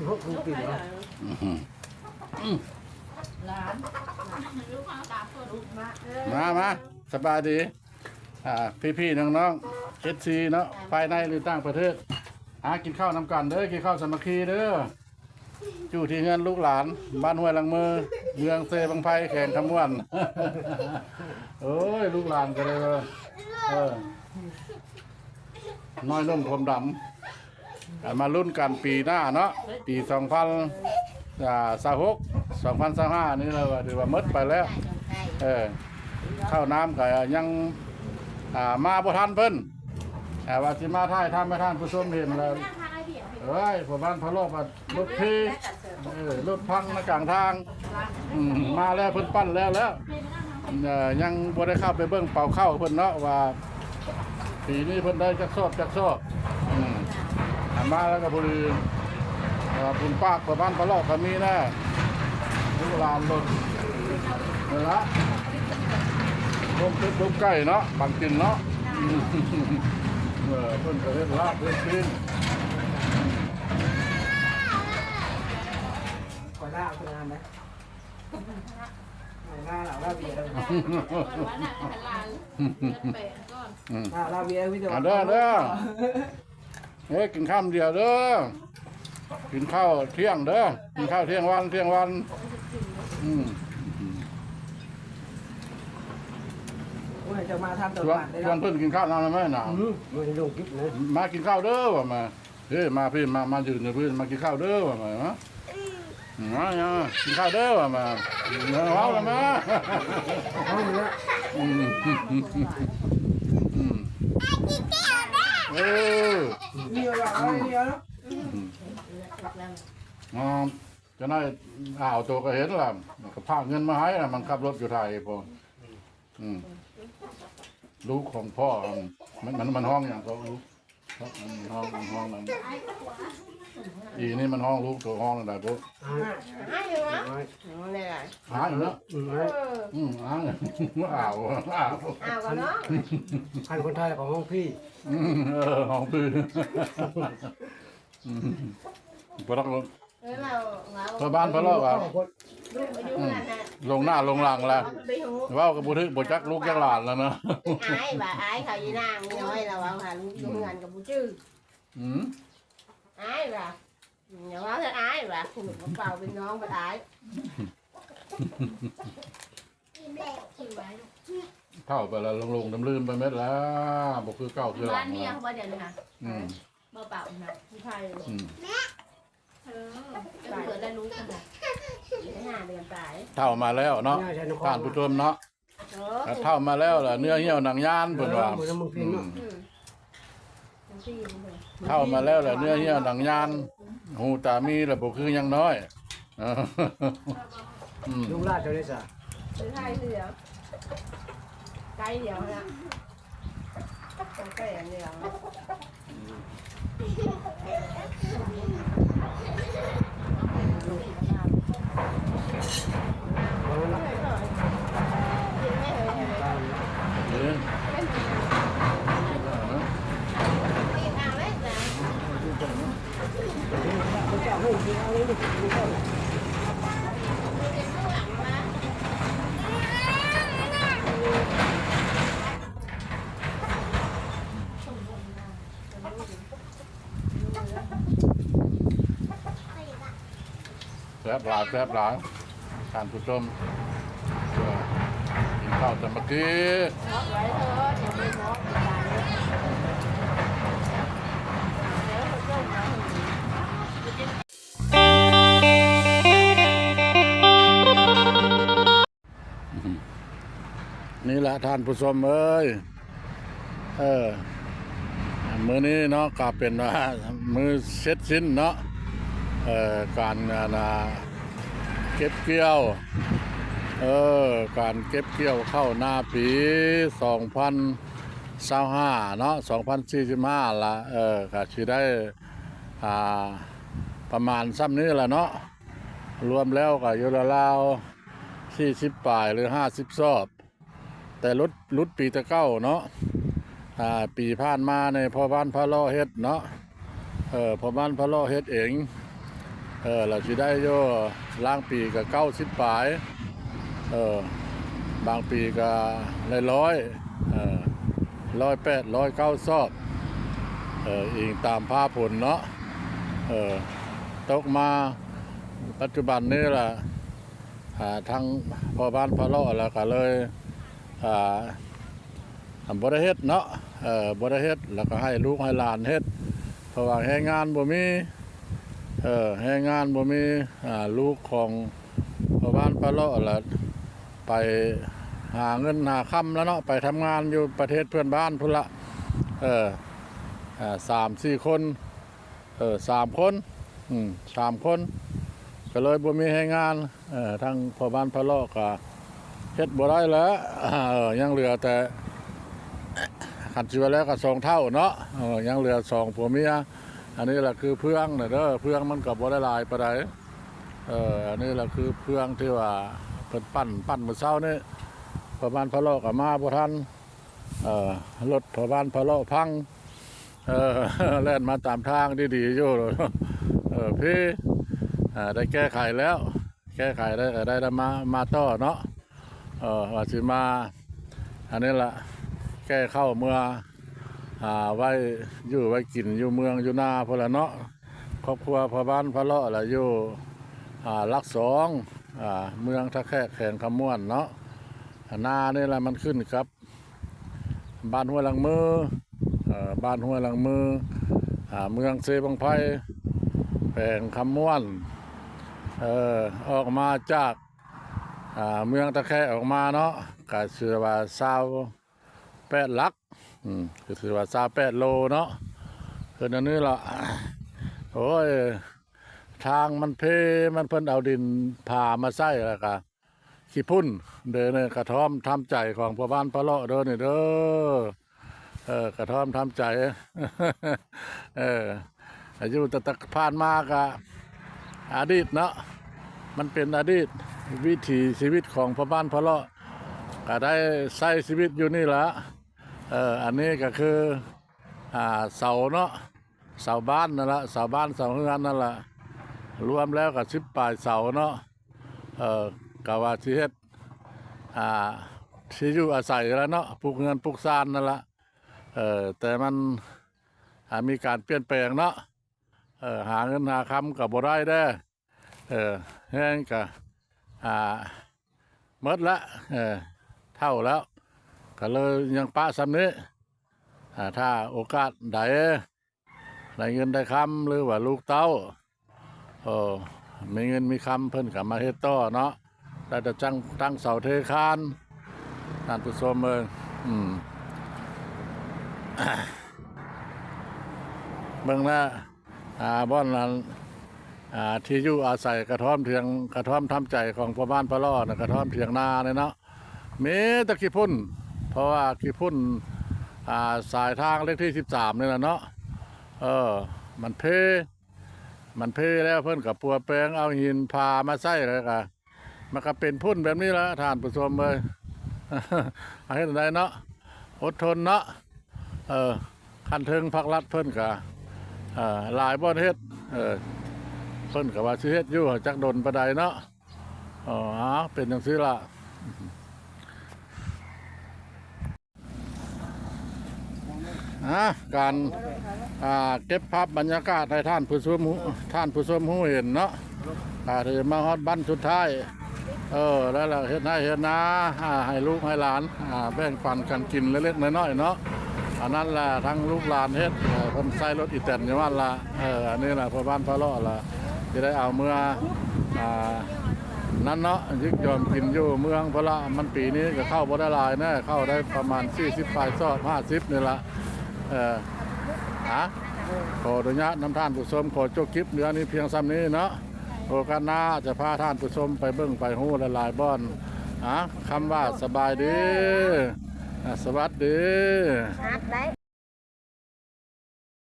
ອືມ ມາ ມາ ສະບາຍດີ ອ່າ ພີ່ໆ ນ້ອງໆ ເອັຟຊີ ເນາະ ພາຍໃນ ຫຼື ຕ່າງປະເທດ ຫາກິນເຂົ້ານຳກັນເດີ ກິນເຂົ້າສາມັກຄີເດີ. ຢູ່ທີ່ເຮືອນລູກຫຼານ ບ້ານຫ້ວຍຫຼັງເມີ ເມືອງເຊບັ້ງໄຟ ແຂວງຄຳມ່ວນ. ໂອ້ຍ ລູກຫຼານກໍເລີຍວ່າ ເອີ ນ້ອຍໜຸ່ມຜົມດຳ ອ່າ ມາລຸ້ນກັນປີໜ້າເນາະ ປີສອງພັນ ອ່າ ຊາວຫົກ ສອງພັນຊາວຫ້ານີ້ລະ ຖືວ່າໝົດໄປແລ້ວ. ເອີ ເຂົ້ານ້ຳກໍຍັງ ອ່າ ມາບໍ່ທັນເພິ່ນ ອ່າ ວ່າຊິມາຖ່າຍທຳໃຫ້ທ່ານຜູ້ຊົມເຫັນແລ້ວ ເອີຍ ພໍ່ບ້ານພະລອກວ່າລົດເພ ເອີ ລົດພັງໃນກາງທາງ. ອືມ ມາແລ້ວ ເພິ່ນປັ່ນແລ້ວແລ້ວ ເອີ ຍັງບໍ່ໄດ້ເຂົ້າໄປເບິ່ງເປົາເຂົ້າເພິ່ນເນາະ ວ່າປີນີ້ເພິ່ນໄດ້ຈັກຊອບຈັກຊອບ. ອືມ ມາແລ້ວກໍພໍດີ ເອີ ບຸນປາກປະມານປະເລາະກໍມີນະ ລູກຫຼານລົດ ນັ້ນລະ ຕົ້ມເປັດຕົ້ມໄກ່ເນາະ ປັນກິນເນາະ. ເອີ ເພິ່ນກໍເຮັດລາບເຮັດຊີ້ນ ຂ້ອຍລາວເພິ່ນງາມເດ້ ລາວລາວເບຍ ອືມ ລາວລາວເບຍ ເອົາເດີ ເດີ ເອີ ກິນຄຳດຽວເດີ ກິນເຂົ້າທ່ຽງເດີ ກິນເຂົ້າທ່ຽງວັນ ທ່ຽງວັນ. ອືມ ໂອ້ຍ ເຈົ້າມາທຳຕະຫຼາດເລີຍ ຊວນເພິ່ນກິນເຂົ້ານຳໄດ້ໄໝນະ? ອືມ ມາກິນເຂົ້າເດີວ່າມາ. ເອີ ມາພີ້ ມາ ມາຢືນຢູ່ພີ້ ມາກິນເຂົ້າເດີວ່າມາ ມາ ມາກິນເຂົ້າເດີວ່າມາ ເວົ້າລະມາ ເອົາລະ ອືມ ອືມ ເອີ ອ່າ ຈະໄດ້ ອ້າວ ໂຕກໍເຫັນລະ ກໍພາເງິນມາໃຫ້ລະ ມັນຂັບລົດຢູ່ໄທພຸ້ນ. ອືມ ລູກຂອງພໍ່ ມັນ ມັນ ມັນຮ້ອງຫຍັງກໍ ມັນຮ້ອງ ມັນຮ້ອງນັ້ນ ອີນີ້ມັນຮ້ອງ ລູກໂຕຮ້ອງນັ້ນໄດ້ບໍ່? ອ້າຍ ອ້າຍ ອ້າຍ ອ້າຍເນາະ ອືມ ອ້າຍ ອືມ ອ້າຍ ອ້າວ ອ້າວ ອ້າວເນາະ ຄັນຄົນໄທກໍຮ້ອງພີ່ ອືມ ເອີ ຮ້ອງພີ່ ອືມ ບໍ່ຕ້ອງ ເອີ ເວົ້າ ເວົ້າ ເອີ ບ້ານພະເລາະວ່າ ລູກມາຢູ່ນັ້ນນະ ອືມ ລົງໜ້າລົງຫຼັງລະ ເວົ້າກໍບໍ່ຖືກ ບໍ່ຈັກລູກຈັກຫຼານລະເນາະ ອາຍວ່າ ອາຍເຂົາອີນາງນ້ອຍລະ ເວົ້າຫາລູກຢູ່ເຮືອນກໍບໍ່ຈື່ ອືມ ອາຍວ່າ ຢ່າເວົ້າເຖິງອາຍວ່າ ຜູ້ເປົ່າເປັນນ້ອງບັດອາຍ ເຖົ້າໄປລະ ຫຼົງໆ ລືມໆ ໄປໝົດລະ ບໍ່ຄືເກົ່າຄືຫຼັງລະ ບ້ານເມຍເຂົາບໍ່ ດຽວນີ້ນະ ອືມ ບໍ່ເປົ່ານະ ຜູ້ໄທ ອືມ ເອີ ເກີດແລ້ວລູກຫັ້ນນະ ຫ້າເດືອນປາຍ ເຖົ້າມາແລ້ວເນາະ ທ່ານຜູ້ຊົມເນາະ ເອີ ເຖົ້າມາແລ້ວລະ ເນື້ອຫ່ຽວໜັງຍານເພິ່ນວ່າ ເອີ ອືມ ເຖົ້າມາແລ້ວລະ ເນື້ອຫ່ຽວໜັງຍານ ຫູຕາມີລະບໍ່ຄືຍັງນ້ອຍ ອືມ ລຸງລາດເຈົ້າໄດ້ສະ ໄກດຽວນະ ໄກອັນດຽວ ແຊບຫຼາຍ ແຊບຫຼາຍ ທ່ານຜູ້ຊົມ ກິນເຂົ້າສາມັກຄີ. ນີ້ລະທ່ານຜູ້ຊົມເອີຍ ເອີ ມື້ນີ້ເນາະ ກະເປັນວ່າມື້ເສັດສິ້ນເນາະ ເອີ ການ ອັນນ່າ ເກັບກ່ຽວ ເອີ ການເກັບກ່ຽວເຂົ້ານາປີສອງພັນຊາວຫ້າເນາະ ສອງພັນສີ່ສິບຫ້າລະ ເອີ ກະຊິໄດ້ ອ່າ ປະມານຊ່ຳນີ້ລະເນາະ ລວມແລ້ວກໍຢູ່ລາວໆ ສີ່ສິບປາຍ ຫຼື ຫ້າສິບຊອບ ແຕ່ຫຼຸດ ຫຼຸດປີແຕ່ເກົ່າເນາະ ອ່າ ປີຜ່ານມານີ້ພໍ່ບ້ານພະເລາະເຮັດເນາະ ເອີ ພໍ່ບ້ານພະເລາະເຮັດເອງ ເອີ ລະຊິໄດ້ຢູ່ ລາງປີກໍເກົ້າສິບປາຍ ເອີ ບາງປີກໍໄດ້ຮ້ອຍ ເອີ ຮ້ອຍແປດ ຮ້ອຍເກົ້າຊອບ ເອີ ອີງຕາມຟ້າຝົນເນາະ ເອີ ຕົກມາປັດຈຸບັນນີ້ລະ ອາ ທາງພໍ່ບ້ານພາເລາະລະກະເລີຍ ອາ ບໍ່ໄດ້ເຮັດເນາະ ເອີ ບໍ່ໄດ້ເຮັດ ລະກະໃຫ້ລູກໃຫ້ຫຼານເຮັດ ເພາະວ່າແຮງງານບໍ່ມີ ເອີ ແຮງງານບໍ່ມີ ອາ ລູກຂອງພໍ່ບ້ານພາເລາະລະໄປຫາເງິນຫາຄຳລະເນາະ ໄປທຳງານຢູ່ປະເທດເພື່ອນບ້ານພຸ້ນລະ ເອີ ອາ ສາມສີ່ຄົນ ເອີ ສາມຄົນ ອືມ ສາມຄົນ ກະເລີຍບໍ່ມີແຮງງານ ເອີ ທາງພໍ່ບ້ານພາເລາະກະເຮັດບໍ່ໄດ້ແລ້ວ ເອີ ຍັງເຫຼືອແຕ່ ຄັນຊິວ່າແລ້ວກໍສອງເທົ່າເນາະ ເອີ ຍັງເຫຼືອສອງຜົວເມຍ ອັນນີ້ລະຄືເຟືອງນະເດີ ເຟືອງມັນກໍບໍ່ໄດ້ຫຼາຍປານໃດ ເອີ ອັນນີ້ລະຄືເຟືອງທີ່ວ່າເພິ່ນປັ່ນ ປັ່ນມື້ເຊົ້ານີ້ ພໍ່ບ້ານພາເລາະກໍມາບໍ່ທັນ ເອີ ລົດພໍ່ບ້ານພາເລາະພັງ ເອີ ແລ່ນມາຕາມທາງດີໆຢູ່ ເອີ ພີ ເອີ ໄດ້ແກ້ໄຂແລ້ວ ແກ້ໄຂໄດ້ກໍໄດ້ມາ ມາຕໍ່ເນາະ ເອີ ວ່າຊິມາ ອັນນີ້ລະ ແກ່ເຂົ້າເມືອ ອາ ໄວ້ຢູ່ໄວ້ກິນຢູ່ເມືອງຢູ່ນາພຸ້ນລະເນາະ ຄອບຄົວພໍ່ບ້ານພາເລາະລະຢູ່ ອາ ຫຼັກສອງ ອາ ເມືອງທ່າແຂກ ແຂວງຄຳມ່ວນເນາະ ນານີ້ລະມັນຂຶ້ນກັບ ບ້ານຫ້ວຍຫຼັງມື ເອີ ບ້ານຫ້ວຍຫຼັງມື ອາ ເມືອງເຊບັ້ງໄຟ ແຂວງຄຳມ່ວນ ເອີ ອອກມາຈາກ ອາ ເມືອງຕາແຄອອກມາເນາະ ກະຖືວ່າຊາວແປດຫຼັກ ອືມ ກະຖືວ່າຊາວແປດໂລເນາະ ເພິ່ນອັນນີ້ລະ ໂອ້ຍ ທາງມັນເພ ມັນ ເພິ່ນເອົາດິນຜາມາໃສ່ ລະກະ ຂີ້ຝຸ່ນເດີ ນີ້ກະທ່ອມທຳໃຈຂອງພໍ່ບ້ານພາເລາະເດີນີ້ເດີ ເອີ ກະທ່ອມທຳໃຈ ເອີ ອາຍຸຕັ້ງແຕ່ຜ່ານມາກະອະດີດເນາະ ມັນເປັນອະດີດ ວິຖີຊີວິດຂອງພໍ່ບ້ານພາເລາະ ກະໄດ້ໃຊ້ຊີວິດຢູ່ນີ້ລະ ເອີ ອັນນີ້ກະຄື ອາ ເສົາເນາະ ເສົາບ້ານນັ້ນລະ ເສົາບ້ານເສົາເຮືອນນັ້ນລະ ລວມແລ້ວກະສິບປາຍເສົາເນາະ ເອີ ກະວ່າຊິເຮັດ ອາ ທີ່ຢູ່ອາໄສລະເນາະ ປຸກເຮືອນປຸກຊານນັ້ນລະ ເອີ ແຕ່ມັນ ອາ ມີການປ່ຽນແປງເນາະ ເອີ ຫາເງິນຫາຄຳກະບໍ່ໄດ້ເດ້ ເອີ ແຮງກະ ອາ ໝົດລະ ເອີ ເຖົ້າແລ້ວ ກະເລີຍຍັງປະຊ່ຳນີ້ ອາ ຖ້າໂອກາດໃດ ໄດ້ເງິນໄດ້ຄຳ ຫຼືວ່າລູກເຕົ້າ ເອີ ມີເງິນມີຄຳເພິ່ນກະມາເຮັດຕໍ່ເນາະ ໄດ້ແຕ່ຈັ່ງຕັ້ງເສົາເທຄານ ທ່ານຜູ້ຊົມເອີຍ ອືມ ເບິ່ງແລ້ວ ອາ ບ່ອນນັ້ນ ອາ ທີ່ຢູ່ອາໄສກະທ່ອມຖຽງ ກະທ່ອມທຳໃຈຂອງພໍ່ບ້ານພາເລາະນະ ກະທ່ອມຖຽງນານີ້ເນາະ ມີແຕ່ຂີ້ຝຸ່ນ ເພາະວ່າຂີ້ຝຸ່ນ ອາ ສາຍທາງເລກທີສິບສາມນີ້ລະເນາະ ເອີ ມັນເພ ມັນເພແລ້ວເພິ່ນກະປົວແປງເອົາຫີນຜາມາໃສ່ ແລ້ວກະມັນກະເປັນຝຸ່ນແບບນີ້ລະທ່ານຜູ້ຊົມເອີຍ ເຮັດແນວໃດເນາະ ອົດທົນເນາະ ເອີ ຂັ້ນເທິງພາກລັດເພິ່ນກະ ເອີ ຫຼາຍບ່ອນເຮັດ ເອີ ເພິ່ນກະວ່າຊິເຮັດຢູ່ ຈັກດົນປານໃດເນາະ ເອີ ເປັນຈັ່ງຊີ້ລະ ອາ ການ ອາ ເກັບພາບບັນຍາກາດໃຫ້ທ່ານຜູ້ຊົມ ທ່ານຜູ້ຊົມຮູ້ເຫັນເນາະ ກະຖືມາຮອດບັ້ນສຸດທ້າຍ ເອີ ແລ້ວລະເຮັດໄຮ່ເຮັດນາ ອາ ໃຫ້ລູກໃຫ້ຫຼານ ອາ ແບ່ງປັນກັນກິນເລັກໆນ້ອຍໆເນາະ ອັນນັ້ນລະທັງລູກຫຼານເຮັດ ເອີ ເພິ່ນໃຊ້ລົດອີແຕນຢູ່ຫັ້ນລະ ເອີ ອັນນີ້ລະພໍ່ບ້ານພາເລາະລະ ຊິໄດ້ເອົາເມືອ ອາ ນັ້ນເນາະ ຢິກຢອມກິນຢູ່ເມືອງພຸ້ນລະ ມັນປີນີ້ກະເຂົ້າບໍ່ໄດ້ຫຼາຍນະ ເຂົ້າໄດ້ປະມານສີ່ສິບປາຍຊອບ ຫ້າສິບນີ້ລະ ເອີ ອາ ຂໍອະນຸຍາດນຳທ່ານຜູ້ຊົມ ຂໍຈົບຄລິບເລື່ອງນີ້ພຽງຊ່ຳນີ້ເນາະ ໂອກາດໜ້າຈະພາທ່ານຜູ້ຊົມໄປເບິ່ງໄປຮູ້ຫຼາຍໆບ່ອນ ອາ ຄຳວ່າສະບາຍດີ ອາ ສະຫວັດດີ ອັດໄດ້